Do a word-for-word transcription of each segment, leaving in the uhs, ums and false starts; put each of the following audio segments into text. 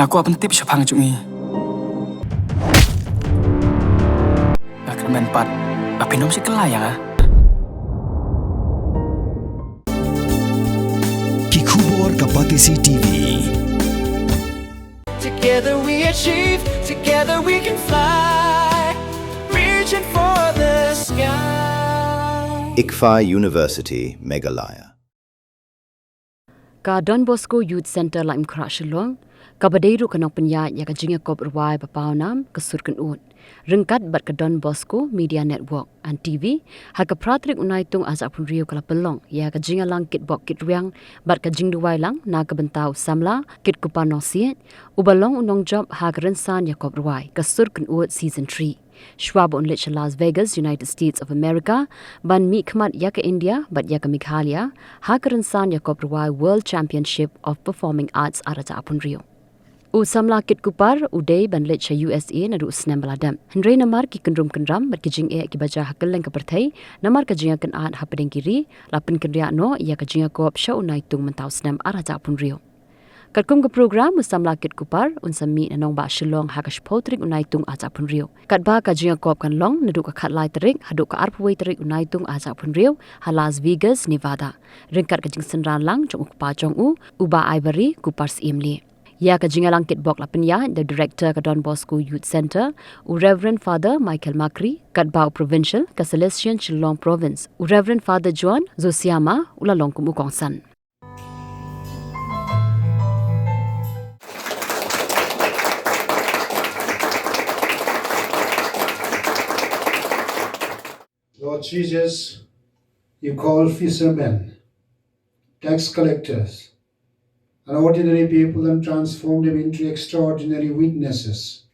Nga kwah pyntip shaphang jong i. Nga kyrmen pat ba phin ym shah kylla ïa nga. Ki khubor ka Batesi T V. Together we achieve, together we can fly, reaching for the sky. ICFAI University, Meghalaya. Ka Don Bosco Youth Centre Laitumkhrah Shillong, kaba dei ruh ka nongpynïaid ïa ka jingïakop rwai ba pawnam, Ka Sur Kynnoh, ryngkat bad ka Don Bosco Media Network and T V, ha ka phra tarik u Naitung arhajar arphew hynriew ka la pynlong ïa ka jingïalang kitbok kitrwiang bad ka jingduwai lang na ka bynta u samla Kitkupar Nongsiej, uba long u nongjop ha ka rynsan ïakop rwai Ka Sur Kynnoh Season three. Shuwa ba un leit sha Las Vegas, United States of America, ban mihkhmat ïa ka India bad ïa ka Meghalaya ha ka rynsan ïakop rwai World Championship of Performing Arts arhajar arphew hynriew. U samla Kitkupar u dei ban leit sha U S A naduh u snem ba la dep. Hynrei namar ki kynrum kynram bad ki jingeh kiba jia ha kylleng ka pyrthei namar ka jingïakynad hapdeng ki ri, la pynkynriah noh ïa ka jingïakop sha u Naitung mynta u snem arhajar arphew hynriew. Katkum ka program, u samla Kitkupar un sa mih na nongbah Shillong ha ka shiphew tarik u Naitung arhajar arphew hynriew. Katba ka jingïakop kan long naduh ka khatlai tarik haduh ka arphew wei tarik u Naitung arhajar arphew hynriew ha Las Vegas, Nevada, ryngkat ka jingsynran lang jong u kpa jong u, u Bah Aibari Kupar Syiemlieh. Ïa ka jingïalang kitbok la pynïaid da u Director ka Don Bosco Youth Centre, u Reverend Father Michael Makri, katba u Provincial ka Salesian Shillong Province, u Reverend Father John Zosiama, u la long kum u kongsan. Lord Jesus, you called fishermen, tax collectors, and ordinary people and transformed them into extraordinary witnesses.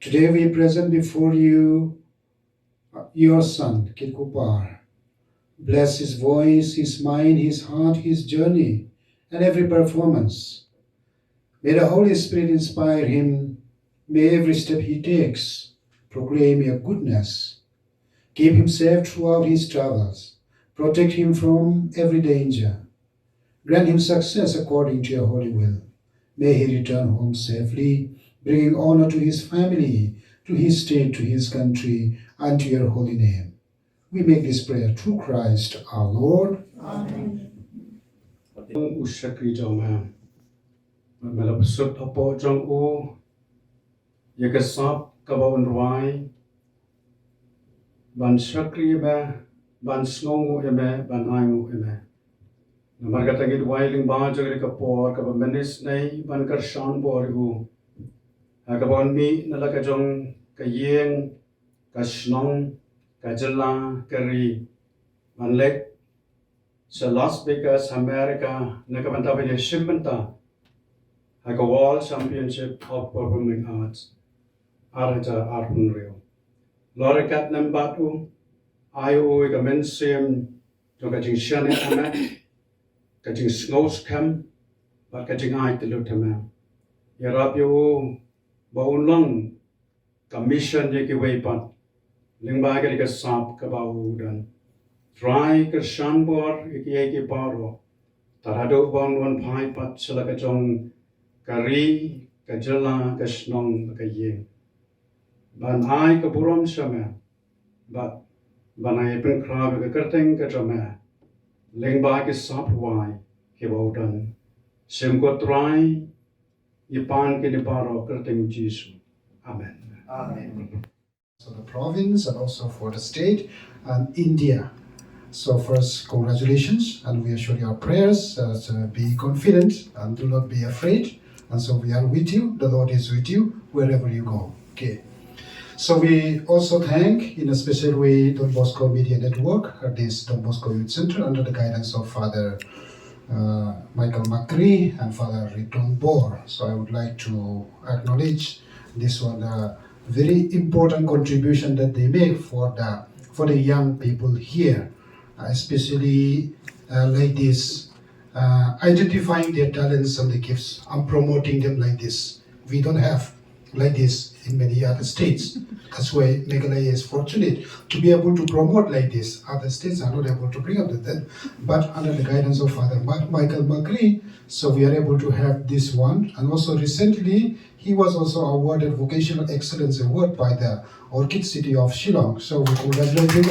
Today we present before you your son, Kitkupar. Bless his voice, his mind, his heart, his journey, and every performance. May the Holy Spirit inspire him. May every step he takes proclaim your goodness. Keep him safe throughout his travels. Protect him from every danger. Grant him success according to your holy will. May he return home safely, bringing honor to his family, to his state, to his country, and to your holy name. We make this prayer through Christ our Lord. Amen. U shakri jong me. Me la pynshut hapoh jong u ïa ka sap kaba un rwai, ban shakri ïa me, ban sngewnguh ïa me, ban ainguh ïa me. Namar kata ngi duwai lyngba jong kane ka por kaba mynta sngi ban kyrshan bor ïa u. Ha kaba un mih na la ka jong ka ïing, ka shnong, ka jylla, ka ri, ban leit sha Las Vegas, America, na ka bynta ban ïashim bynta ha ka World Championship of Performing Arts, ar hajar arphew hynriew. Lor ïa kat lem bad u, ai u ïa ka mynsiem jong ka jingshaniah ha me, ka jingsngew skhem, bad ka jingai tylli ha me. Ïarap ïa u ba un long ka mission ïa kiwei pat lyngba kane ka sap kaba u don. Trai kyrshan bor ïa kiei kiei baroh, tad haduh ba un wan phai pat sha la ka jong ka ri, ka jylla, ka shnong, ka ïing, ban ai ka burom sha me, bad ban ai pynkhraw ïa ka kyrteng ka jong me lyngba ki sap rwai kiba u don. Shim ko Trai, ngi pan kine baroh ha ka kyrteng u Jisu. Amen. Amen. So the province and also for the state and India. So first, congratulations, and we assure your prayers. Uh, so be confident and do not be afraid. And so we are with you. The Lord is with you wherever you go. Okay. So we also thank, in a special way, Don Bosco Media Network, uh, this Don Bosco Youth Center, under the guidance of Father uh, Michael Makri and Father Riton Bor. So I would like to acknowledge this one, uh, very important contribution that they make for the for the young people here, uh, especially uh, like this, uh, identifying their talents and the gifts and promoting them like this. We don't have like this in many other states. That's why Meghalaya is fortunate to be able to promote like this. Other states are not able to bring up to them. But under the guidance of Father Ma- Michael Makri, so we are able to have this one. And also recently, he was also awarded Vocational Excellence Award by the Orchid City of Shillong. So we congratulate him.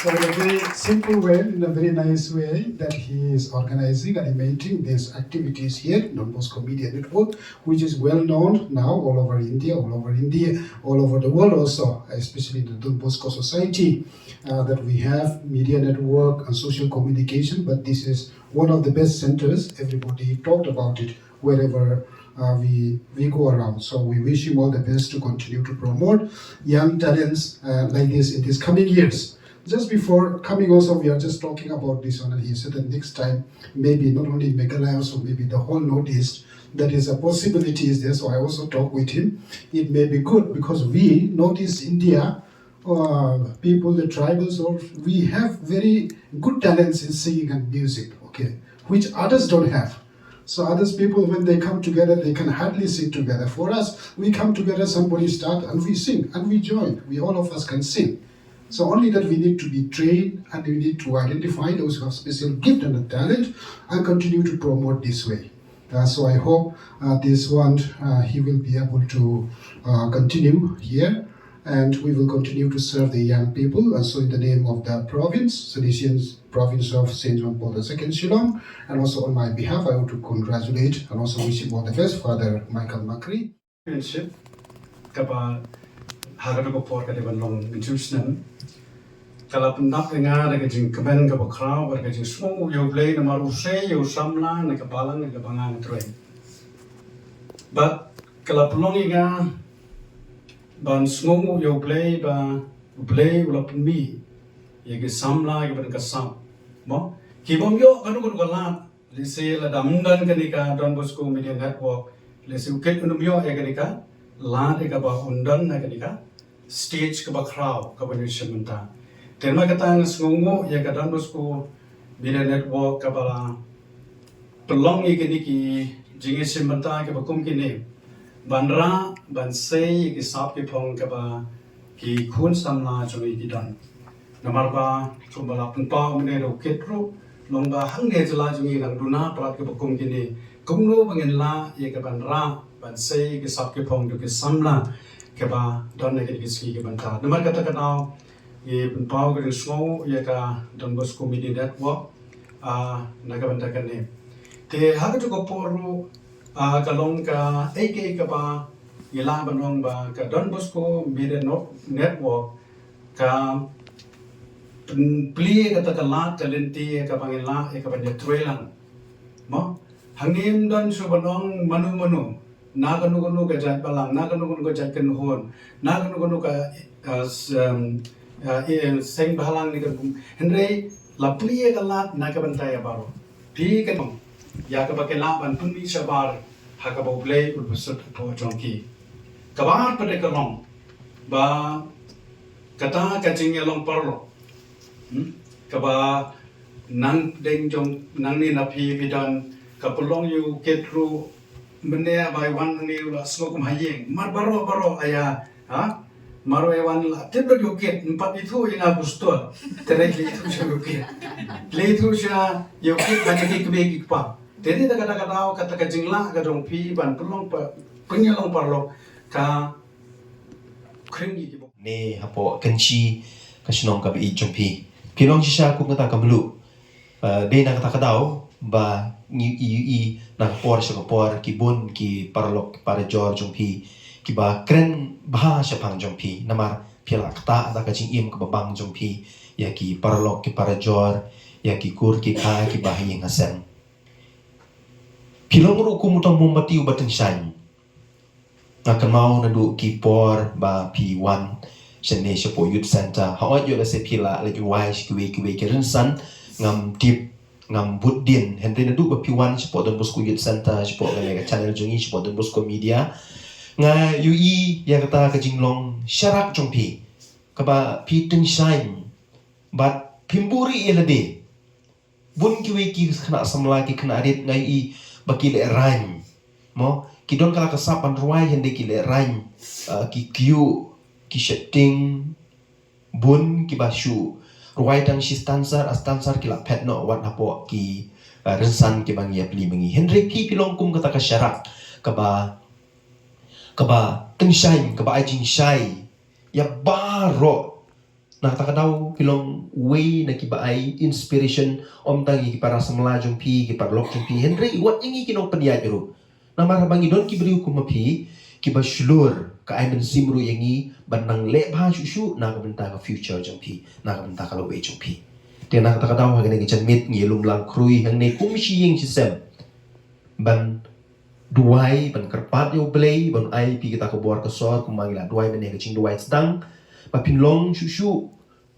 So in a very simple way, in a very nice way, that he is organizing and animating these activities here, Don Bosco Media Network, which is well known now all over India, all over India, all over the world also, especially the Don Bosco Society, uh, that we have media network and social communication, but this is one of the best centers. Everybody talked about it wherever uh, we we go around. So we wish him all the best to continue to promote young talents uh, like this in these coming years. Just before coming also, we are just talking about this one, and he said that next time, maybe not only Meghalaya, also maybe the whole Northeast, that is a possibility is there. So I also talk with him. It may be good because we, Northeast India, uh, people, the tribals, or we have very good talents in singing and music, okay, which others don't have. So others people, when they come together, they can hardly sing together. For us, we come together, somebody start, and we sing, and we join. We, all of us can sing. So only that we need to be trained, and we need to identify those who have special gift and talent and continue to promote this way. Uh, so I hope uh, this one, uh, he will be able to uh, continue here, and we will continue to serve the young people. And so in the name of the province, Salesian province of Saint John Paul the Second Shillong, and also on my behalf, I want to congratulate and also wish him all the best, Father Michael Makri. Friendship, kaba ha ka dei ka por ka dei ban long mynjur snem. Ka la pyndap ïa nga da ka jingkmen kaba khraw bad ka jingsngewnguh ïa U Blei namar u sei ïa u samla na ka balang kaba nga nga trei. Bad ka la pynlong ïa nga ban sngewnguh ïa U Blei ba U Blei u la pynmih ïa ki samla kiba don ka sap. Mo, ki bym ïoh kano kano ka lad. Lehse lada ym don kane ka Don Bosco Media Network, lehse u kit un ym ïoh ïa kane ka lad ïa kaba un don na kane ka stage kaba khraw kaba ngi shim mynta. Te namar kata nga sngewnguh ïa ka Don Bosco Media Network kaba la pynlong ïa kine ki jingïashim bynta kiba kum kine ban rah ban sei ïa ki sap ki phong kaba ki khun samla jong ngi ki don. Namar ba kumba la pynpaw mynne da u Kit ruh, long ba hangne jylla jong ngi dang duna palat kiba kum kine, kumno ba ngin lah ïa ka ban rah ban sei ïa ki sap ki phong jong ki samla kiba don ha kine ki sngi ki bynta. Namar kata ka daw ngi pynpaw ka jingsngew ïa ka Don Bosco Media Network, ah, na ka bynta kane. Te ha kajuh ka por ruh, ah, ka long kaei kaei kaba ngi lah ban ong ba ka Don Bosco Media No-, Network ka pynplie kata ka lad ka lynti ïa kaba ngi lah ïa ka ban ïatrei lang. Mo, hangne ym don shuh ban ong mano mano, na kano kano ka jait balang, na kano kano ka jait kynhun, na kano kano ka, eh, s-, em, eh, eh, seng bhalang ne ka kum. Hynrei la plie ka lad na ka bynta ïa baroh. Phi kan ong ïa kaba ki lah ban pynmih shabar ha kaba U Blei u la pynshut hapoh jong ki. Kaba ar pat ka long ba kata ka jingïalong paralok, hmm, kaba nang deng jong nangne na phi phi don, ka pynlong ïa u Kit ruh mynne ba i wan hangne u la sngew kum ha ïing. Mar baroh baroh ïa, ha? Mar ïa wan la tip lut ïa u Kit, ym pat ithuh ïa nga u Pastor. Te leit leit ithuh sha u Kit. Leit ithuh sha ïa u Kit bad ïa ki kmie ki kpa. Te dei kata ka daw kata ka jinglah ka jong phi ban pynlong pa, pynïalong paralok ka khring ïa ki bok. Ne hapoh Kynshi ka shnong kaba ïeit jong phi. Phi long shisha kum kata ka mluh. Eh, dei na kata ka daw ba ngi ïohi na ka por sha ka por ki bun ki paralok ki parajor jong phi kiba kren bha shaphang jong phi. Namar phi la ktah da ka jingim kaba bang jong phi ïa ki paralok ki parajor, ïa ki kur ki kha kiba ha ïing ha sem. Phi long ruh kum u tang mombati uba tyngshaiñ. Nga kynmaw naduh ki por ba phi wan shane shapoh Youth Center. Hooid, ïoh lehse phi la leit wai sha kiwei kiwei ki rynsan, ngam tip, ngam bud dien. Hynrei naduh ba phi wan shapoh Don Bosco Youth Center, shapoh kane ka channel jong ngi, shapoh Don Bosco Media, nga ïohi ïa kata ka jinglong sharak jong phi, kaba phi tyngshaiñ bad phim buhrieh ïa lade. Bun kiwei ki khynnah samla, ki khynnah rit nga ïohi ba ki lehraiñ. Mo, ki don ka la ka sap ban rwai hynrei ki lehraiñ, uh, ki kyiuh, ki sheptieng bun kiba shu rwai tang shi stanza, ar stanza ki la phet noh wat hapoh ki, uh, rynsan kiba ngi ïa plie ma ngi. Hynrei phi phi long kum kata ka sharak kaba, kaba tyngshaiñ, kaba ai jingshai ïa baroh. Na kata ka daw phi long uwei na kiba ai inspiration, ym tang ïa ki para samla jong phi, ki paralok jong phi, hynrei wat ïa ngi ki nongpynïaid ruh. Namar haba ngi don ki briew kum ma phi kiba shlur, ka ai mynsiem ruh ïa ngi ban nang leh bha shuh shuh na ka bynta ka future jong phi, na ka bynta ka lawei jong phi. Te na kata ka daw ha kane ka janmiet ngi ïalum lang khrui hangne kum shi ïing shi sem ban duwai, ban kyrpad ïa U Blei ban ai phi kita ka bor ka sor kumba ngi la duwai mynne ka jingduwai sdang, ba phin long shuh shuh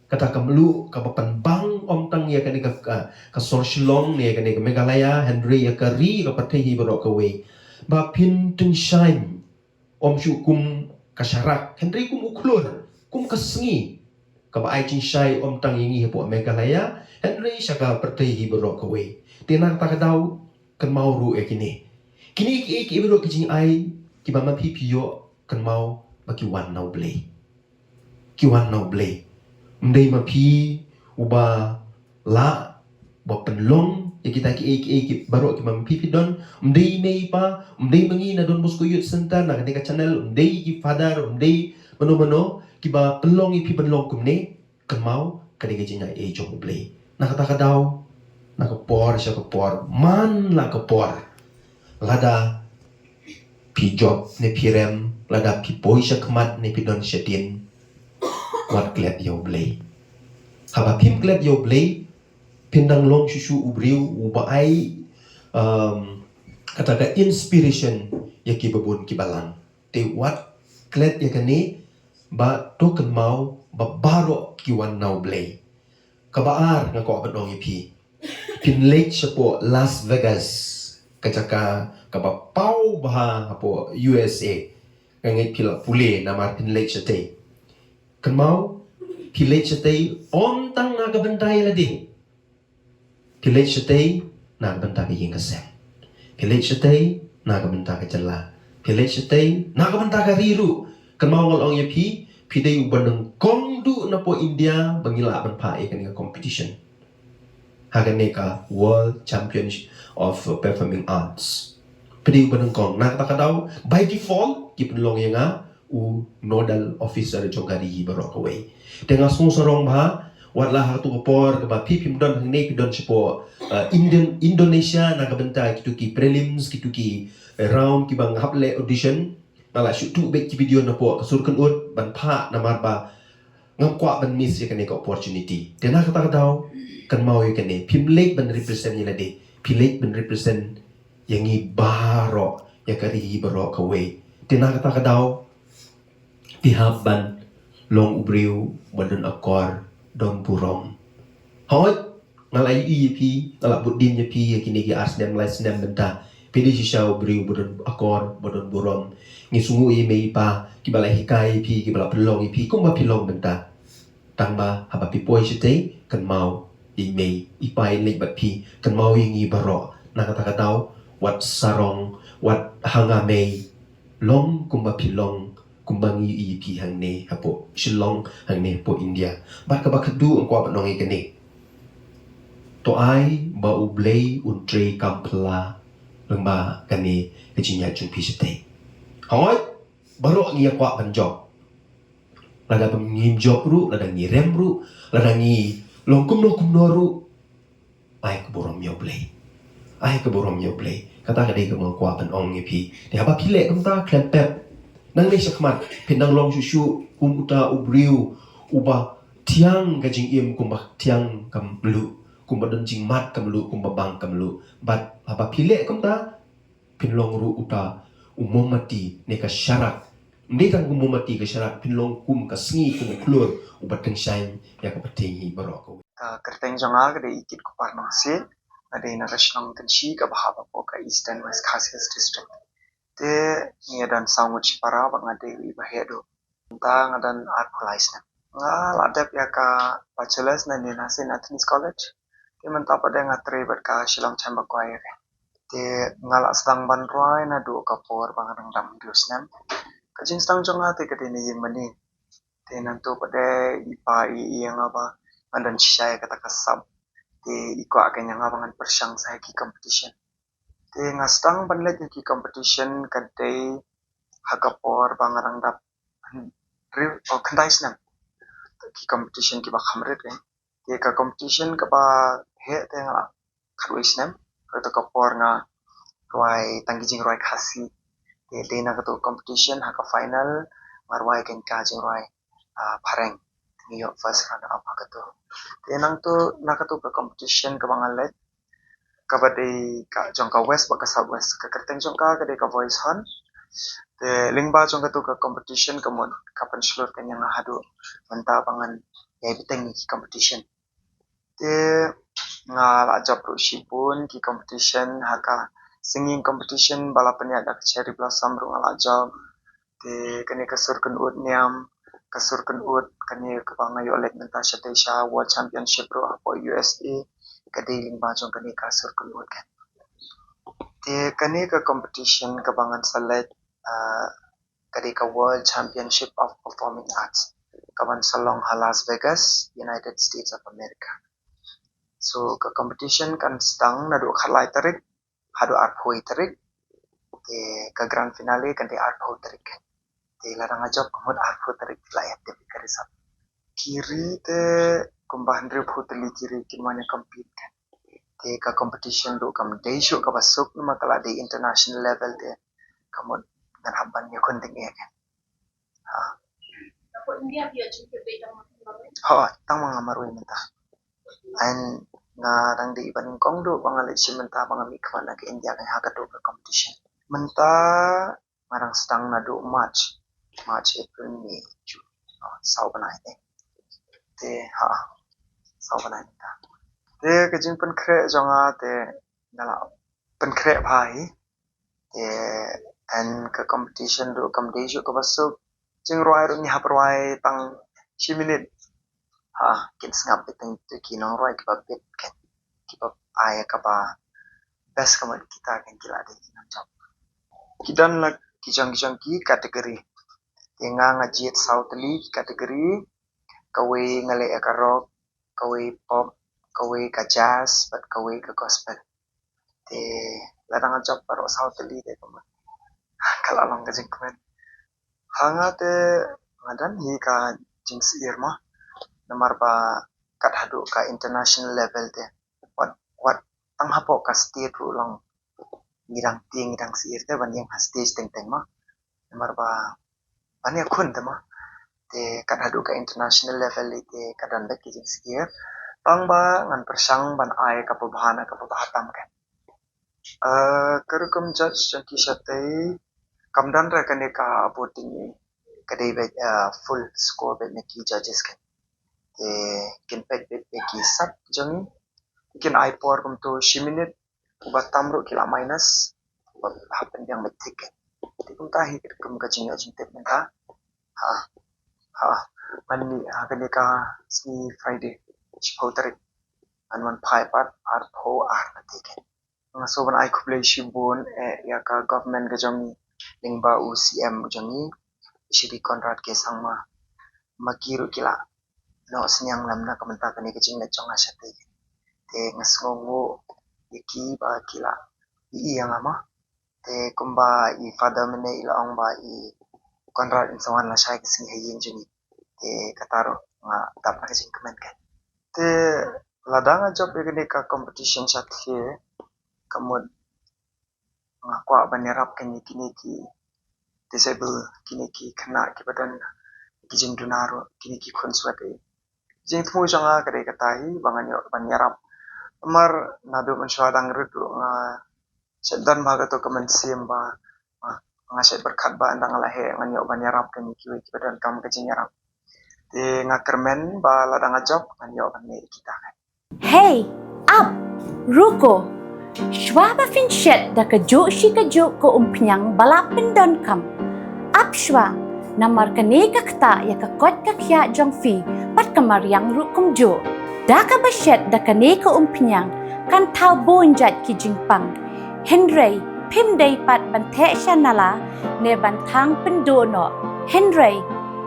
kata ka mluh kaba pynbang ym tang ïa kane ka, ka, ka sor Shillong ne ïa kane ka Meghalaya, hynrei ïa ka ri, ka pyrthei hi baroh kawei. Ba phin tyngshaiñ ym shuh kum ka sharak, hynrei kum u khlur, kum ka sngi kaba ai jingshai ym tang ïa ngi hapoh Meghalaya, hynrei sha ka pyrthei hi baroh kawei. Te na kata ka daw kynmaw ruh ïa kine. Kine kiei kiei baroh ki jingai kiba ma phi phi ïoh, kynmaw ba ki wan na U Blei. Ki wan na U Blei. Ym dei ma phi uba lah ba pynlong ïa kita kiei kiei ki baroh kiba ma phi phi don. Ym dei mei pa, ym dei ma ngi na Don Bosco Youth Center, na kane ka channel, ym dei ki father, ym dei mano mano kiba pynlong ïa phi ban long kumne. Kynmaw ka dei ka jingai ei jong U Blei. Na kata ka daw, na ka por sha ka por, man la ka por, lada phi jop ne phi rem, lada phi poi sha khmat ne phi don shadien, wat klet ïa U Blei. Haba phim klet ïa U Blei, phin dang long shuh shuh u briew uba ai, um, kata ka inspiration ïa kiba bun kiba lang. Te wat klet ïa kane, ba to kynmaw ba baroh ki wan na U Blei. Kaba ar nga kwah ban ong ïa phi, phin leit shapoh Las Vegas, ka jaka kaba paw bha hapoh U S A. Nga ngeit phi la pule namar phin leit shatei. Kynmaw, phi leit shatei ym tang na ka bynta ïa lade. Phi leit shatei na ka bynta ka ïing ka sem. Phi leit shatei na ka bynta ka jylla. Phi leit shatei na ka bynta ka ri ruh. Kynmaw nga la ong ïa phi, phi dei uba nyngkong duh napoh India ba ngi lah ban phah ïa kane ka competition ha kane ka World Championship of Performing Arts. Phi dei uba nyngkong. Na kata ka daw, by default ki pynlong ïa nga u nodal officer jong ka ri hi baroh kawei. Te nga sngewsarong bha, wat la ha katu ka por kaba phi phim don hangne, phi don shapoh, uh, Indian, Indonesia na ka bynta kitu ki prelims, kitu ki round kiba nga hap leh audition. Nga la shu tuh beit ki video napoh ka sur kynut ban phah namar ba ngam kwah ban miss ïa kane ka opportunity. Te na kata ka daw, kynmaw ïa kane, phim leit ban represent ïa lade, phi leit ban represent ïa ngi baroh, ïa ka ri hi baroh kawei. Te na kata ka daw, phi hap ban long u briew ba don akor, don burom. Hooid, nga la ïohi ïa phi, nga la bud dien ïa phi ïa kine ki ar snem lai snem mynta. Phi dei shisha u briew ba don akor, ba don burom. Ngi sngew ïa i mei i pa kiba la hikai ïa phi, kiba la pynlong ïa phi kumba phi long mynta. Tang ba haba phi poi shatei, kynmaw ïa i mei i pa i leit bad phi, kynmaw ïa ngi baroh. Na kata ka daw, wat sarong, wat hanga mei, long kumba phi long, kumba ngi ïohi ïa phi hangne hapoh Shillong, hangne hapoh India. Bad kaba khatduh nga kwah ban ong ïa kane. To ai ba U Blei un trei kam phylla lyngba kane ka jingïaid jong phi shatei. Hooid, baroh ngi ïa kwah ban jop. Lada ba ngim jop ruh, lada ngi rem ruh, lada ngi long kumno kumno ruh, ai ka burom ïa U Blei. Ai ka burom ïa U Blei. Kata ka dei kaba nga kwah ban ong ïa phi. Te haba phi leh kumta, khlem pep. Nangne shakhmat phin dang long shuh shuh kum uta u briew uba thiang ka jingim, kumba thiang ka mluh, kumba don jingmad ka mluh, kumba bang ka mluh. Bad haba phi leh kumta, phin long ruh uta u mombati ne ka sharak. Ym dei tang kum u mombati, ka sharak, phin long kum ka sngi, kum u khlur uba tyngshaiñ ïa ka pyrthei hi baroh kawei. Ka kyrteng jong nga ka dei Ikit Kupar Nongsiej, nga dei na ka shnong Kynshi kaba hap hapoh ka Eastern West Khasi Hills District. Te ngi ïa don saw ngut shipara bad nga dei uba heh duh. Mynta nga don arphew lai snem. Nga la dep ïa ka bachelors na Nina Saint Anthony's College. Te mynta pat de nga trei bad ka Shillong Chamber Choir. Te nga la sdang ban rwai naduh ka por ba nga dang dap hynriew snem. Ka jingsdang jong nga te ka dei na ïing mane. Te nangta pat de i pa i ïa nga ba ngan don shisha ïa kata ka sap. Te i kwah kein ïa nga ba ngan pyrshang sa ha ki competition. Te nga sdang ban leit ha ki competition ka dei ha ka por ba nga dang dap hynriew, oh, khyndai snem. Ki competition kiba kham rit eh. Te ka competition kaba heh te nga la khatwei snem. Kata ka por nga rwai tang ki jingrwai Khasi. Te dei na kata competition ha ka final nga rwai kein ka jingrwai, ah, phareng. Te nga ïoh first runner up ha kata. Te nangta na kata ka competition kaba nga leit kaba dei ka jong ka West bad ka South West. Ka kyrteng jong ka ka dei ka Voice Hunt. Te lyngba jong kata ka competition ka mut ka pynshlur kein ïa nga haduh mynta ba ngan ïai bteng ïa ki competition. Te nga la jop ruh shibun ki competition ha ka singing competition ba la pynïaid da ka Cherry Blossom ruh nga la jop. Te kane ka sur kynud niam, ka sur kynud kane kaba nga ïoh leit mynta shatei sha World Championship ruh hapoh U S A, ka dei lyngba jong kane ka sur kynud kan. Te kane ka competition kaba ngan sa leit, ah, ka dei ka World Championship of Performing Arts kaban sa long ha Las Vegas, United States of America. So ka competition kan sdang naduh khatlai tarik haduh arphew tarik. Te ka grand finale kan dei arphew tarik. Te lada nga jop ka mut arphew tarik la ïa tip ka result. Ki ri te kumba hynriewphew tylli ki ri kin wan ïa compete kan. Te ka competition ruh kam dei shuh kaba suk namar ka la dei international level te ka mut ngan hap ban ïakhun teng eh kan. Ha. Ho, tang ma nga marwei mynta. Ain nga dang dei ba nyngkong duh ba nga leit shim mynta ba nga mih khmat na ka India kan ha katu ka competition. Mynta nga dang sdang naduh March, March, April, May, June. Oh, saw bnai te. Te ha, saw bnai mynta. Te ka jingpynkhreh jong nga te nga la pynkhreh bha hi. Te and ka competition ruh kam dei shuh kaba suk. Jingrwai ruh ngi hap rwai tang shi minit. Ha, kin sngap beit tang ito ki nongrwai kiba bit kan, kiba ai kaba best ka mut kita kan ki la dei ki nongjop. Ki don la ki jong ki jong ki category. Te nga nga jied saw tylli ki category. Kawei nga leh ïa ka rock, kawei pop, kawei ka jazz bad kawei ka gospel. Te lada nga jop baroh saw tylli te kumba ka la long ka jingkmen. Ha nga te nga don hi ka jingsyier mo. Namar ba kat haduh ka international level te wat, wat tang hapoh ka state ruh long ngi dang tieng ngi dang syier te ban ïeng ha stage teng teng mo. Namar ba ban ïakhun te mo. Te kat haduh ka international level te ka don beit ki jingsyier. Tang ba ngan pyrshang ban ai kaba bha na kaba bha tam kan. Eh, ka rukom judge jong ki shatei kam don re kane ka voting ni. Ka dei beit, eh, full score beit na ki judges kan. Te kin peit beit beit ki sap jong ngi. Kin ai por kumto shi minit. Uba tam ruh ki la minus. Uba hap pynbiang beit thik. Te kumta hi kum ka jingïoh jingtip mynta. Ha. Ha. Ngan mih ha kane ka sngi Friday shiphew tarik. Ngan wan phai pat arphew ar na te kan. Nga sngewbha ban ai khublei shibun eh ïa ka government ka jong ngi lyngba u C M jong ngi, Shri Conrad K Sangma. Ma ki ruh ki la noh synñiang lem na ka bynta kane ka jingleit jong nga shatei. Te nga sngewnguh ïa ki ba ki la ïohi ïa nga mo. Te kumba i Father mynne i la ong ba i Conrad in sa wan lashai ka sngi ha ïing jong ngi. Te kata ruh nga dap na ka jingkmen kan. Te lada nga jop ïa kane ka competition shathie, ka mut nga kwah ban ïarap kine, kine ki disable, kine ki khynnah kiba don ki jingduna ruh, kine ki khunswet eh. Jingthmu jong nga ka dei kata hi ba ngan ïoh ban ïarap. Namar naduh mynshuwa dang rit ruh nga shet don bha kato ka mynsiem ba nga, nga shet pyrkhat ba ynda nga la heh ngan ïoh ban ïarap kine kiwei kiba donkam ka jingïarap. Te nga kyrmen ba lada nga jop ngan ïoh ban leh kita. Hei, ap, ruko. Shuwa ba phin shet da kajuh shi kajuh ka umphniang ba la pyndonkam, ap shuwa, namar kane ka ktah ïa ka koit ka khiah jong phi bad ka mariang ruh kumjuh. Da kaba shet da kane ka umphniang kan thaw bun jait ki jingpang. Hynrei phim dei pat ban theh sha nala ne ban thang pynduh noh. Hynrei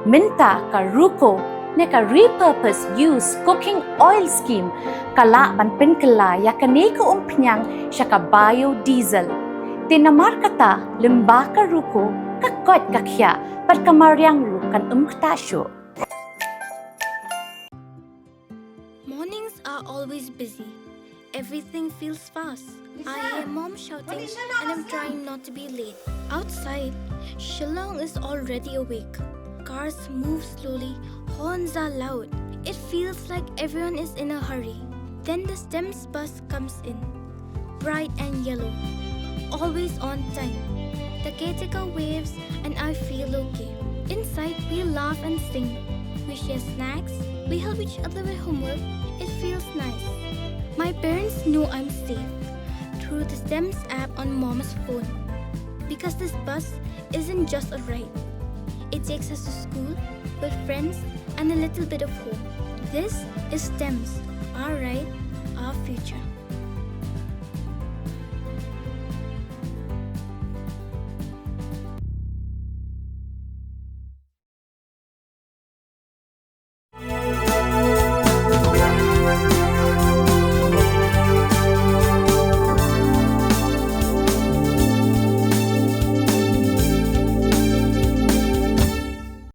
mynta ka Ruko ne ka repurpose use cooking oil scheme ka lah ban pynkylla ïa kane ka umphniang sha ka biodiesel. Te namar kata lyngba ka Ruko ka koit ka khiah bad ka mariang ruh kan ym ktah shuh. Mornings are always busy. Everything feels fast. I hear mom shouting and I'm trying not to be late. Outside, Shillong is already awake. Cars move slowly, horns are loud. It feels like everyone is in a hurry. Then the STEMS bus comes in, bright and yellow, always on time. The caretaker waves and I feel okay. Inside, we laugh and sing. We share snacks. We help each other with homework. It feels nice. My parents know I'm safe through the STEMS app on mom's phone. Because this bus isn't just a ride, it takes us to school, with friends, and a little bit of home. This is STEMS, our ride, our future.